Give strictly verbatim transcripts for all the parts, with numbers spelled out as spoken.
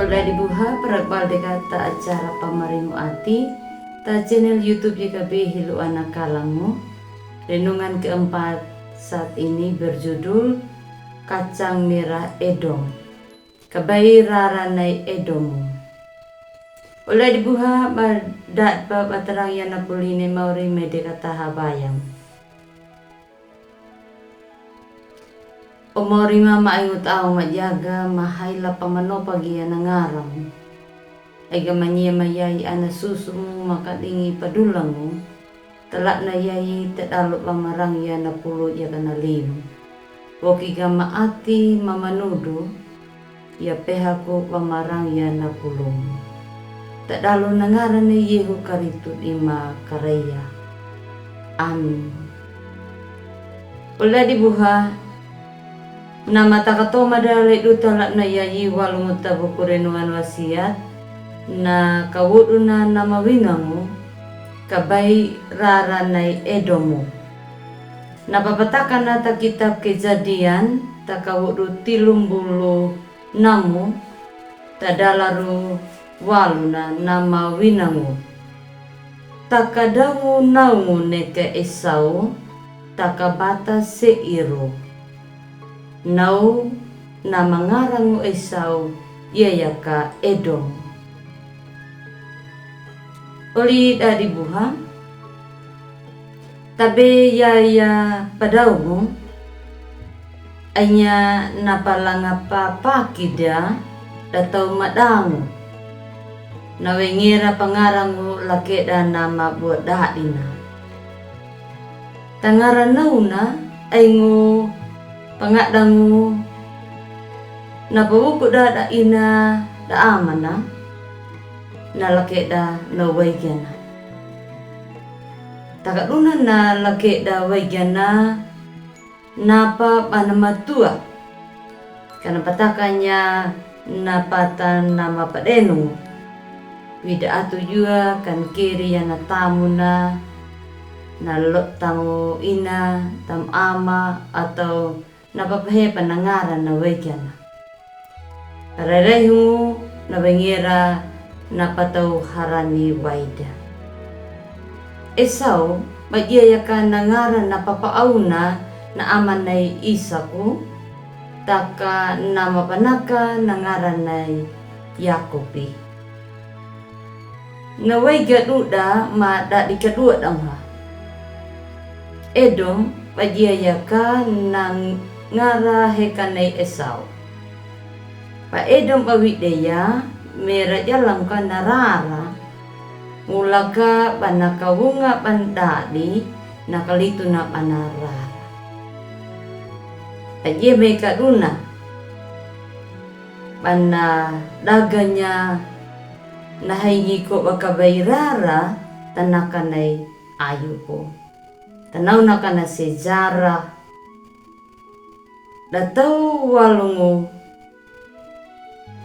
Ola di buha, para balde kata acara Pamaringu Ati, ta channel YouTube ye kabe hilu ana kalangu. Renungan keempat saat ini berjudul Kacang Merah Edom. Kabai rara nai Edomu. Ola di buha, ba da'ba ba tarang ya na pulini mauri mede kata habayang. O mauri mama, ai ngut aw majaga, mahaila pamanopa gia na ngarangu. Ai ga manyema yai ana susumu makadingi padulangu. Tala na yai tadalu pamarang ya na pulu ya kana limu. Woki ga maati mamanudu, ya pehaku pamarang ya na pulumu. Tadalu na ngaran ni Yehu Karistu ima kareya. Amin. Ola di buha, na mataka toma da ledu tala na yai walungu ta buku renungan wasiat, na kawoduna na mawinangu, kabai rara nai Edomu. Na papataka na ta kitab Kejadian, ta kawodu tilumbulu namu, ta dalaru waluna na mawinangu. Taka daungu naungu neke Esau, taka bata Seiru. Nau na mangarangu Esau, iya yaka Edom. Oli da di buha, tabe yaya padaungu, anya na palanga papakida, da tau madangu. Na wengera pangarangu lakeda na mabua dadina. Tangara nauna, aingu pangadangu, na pawuku da da ina da amana, na lakeda na waigana. Takaduna na lakeda waigana, napa bana matua. Kana patakanya na pata na mapadenu. Wida atu jua kan keri ya na tamuna, na lo tamu ina, tam ama, atau na papahe panangara na waigana. Raraihu na wengera na patau harani waida. Esau, badia yaka nangara na papaauna na amanai Isaku, taka na mapanaka nangara nai Yakopi. Na waiga duda ma dadi kadua dangha. Edom, badia yaka nangara hekanai Esau. Ba Edom ba wideya, mera jalang ka na rara, ngulaka bana kawunga bana dadi, na kalituna bana rara. Aje me kaduna, bana daganya na haingi ko ba kabai rara, tanaka nai ayuku. Tanau naka na sejara. Da tau walungu,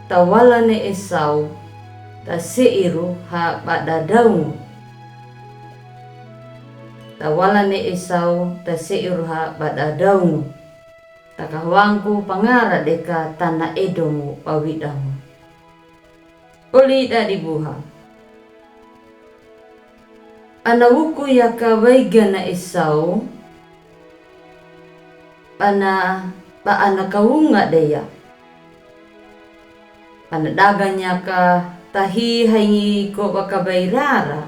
ta walane Esau, ta Seiru ha badadaungu. Ta walane Esau, ta Seiru ha badadaungu. Taka hawangku pangara deka tana Edomu pawidangu. Oli da di buha. Ana wuku yaka waigana Esau, bana, ba ana kawunga deya. Bana daganya ka tahi haingi ko ba kabai rara.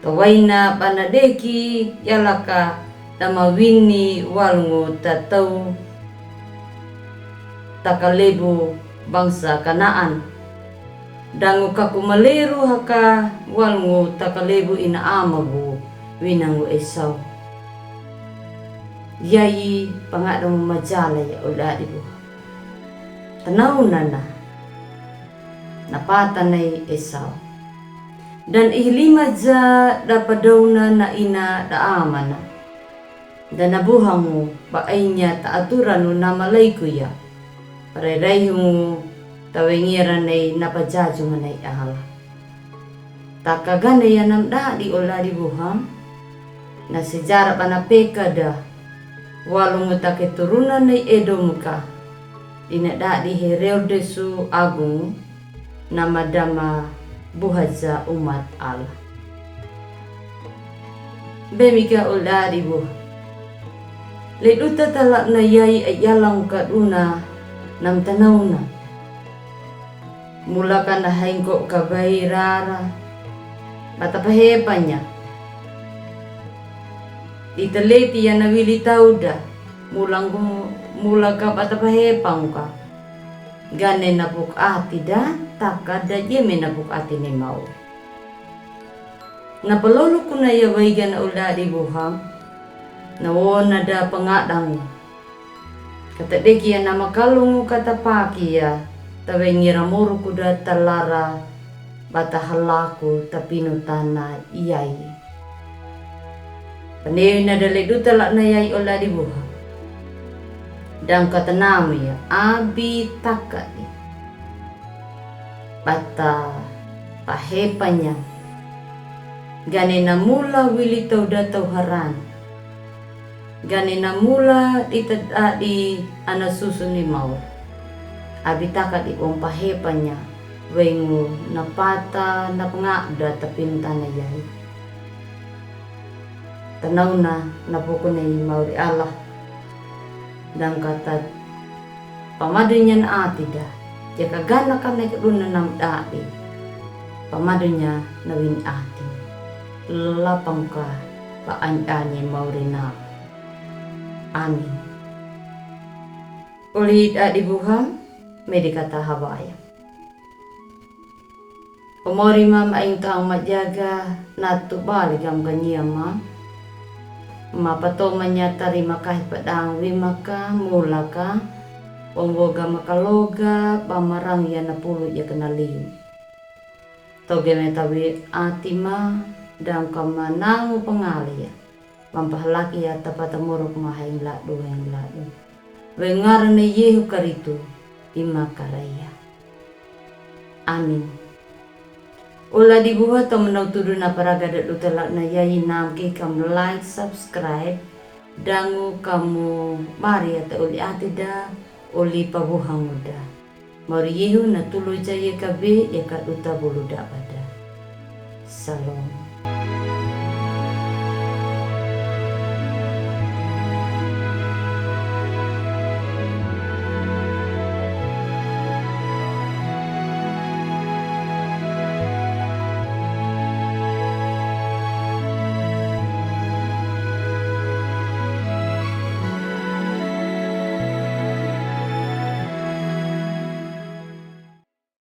Tawaina bana deki yalaka da mawini walungu ta tau, ta kalebu bangsa Kanaan. Dangu kaku maleru haka walungu ta kalebu ina amagu, winangu Esau. Yai pangadamu majala ya ola di buha. Tanau nana. Na pata nai Esau. Dan ihilima ja da padauna na ina da amana. Dan na buhangu ba ainya ta aturanu na malaiku ya. Parairaihu ta wengera nai na pajajunga nai ala. Taka gane ya nam dadi ola di buha. Na sejara bana pekada. Walungu ta keturunan nai Edom ka. Dina dadi Herodes Agung, na madama buhaza umat Allah. Bemika ola di buha. Le duta tala na yai a yalang kaduna nam tanauna. Mula ka na haingko kabai rara. Bata pahepanya. Di teleti ya na wili tauda. Mula ngu-, mula ka bata pahepangka. Gane na buk ati da, taka da jeme na buk ati ni mau. Na palolo kuna ya waiga na ola di buha. Na wona da pangadang. Kata deki ya na makalungu kata paki ya. Tawe ngira muru kuda talara. Bata halaku tapinu tana iyai. Panewi na dale duta la na yai ola di buha. Dang kata namu ya abi taka di. Bata pahepanya. Gane na mula wili tauda tauharan. Gane na mula di tadadi ana susu ni mau. Abi taka di bom pahepanya. Wengu na pata na pangada tapinu tana yai. Tanauna na puku nei mau di Allah. Dang kata pamadunya na ati da. Jaka gana kame keduna nam dadi. Pamadunya na win ati. Lapangka pa anyanye mau di na. Amin. Uli dadi buha, medi kata habaya. Omori ma maing tang majaga natu bali gam gania ma. Ma pato manya tarima kahi padang wimaka mulaka. Omboga makaloga bamarang ya na pulu ya kenaliu. Toge metawi ati ma dang kama nangu pangali ya. Mampahalaki ya tapata muruk ma haing ladu haing ladu. Wengarane Yehu karitu ima karaya. Amin. Ola di buha to menau tudu na paraga da duta la na yai nam ke kam like, subscribe, dangu kamu mari ata uli ati da uli pabuhangu da. Mauri Yehu na tulu jaya kabe ya ka duta bulu da pada. Salom.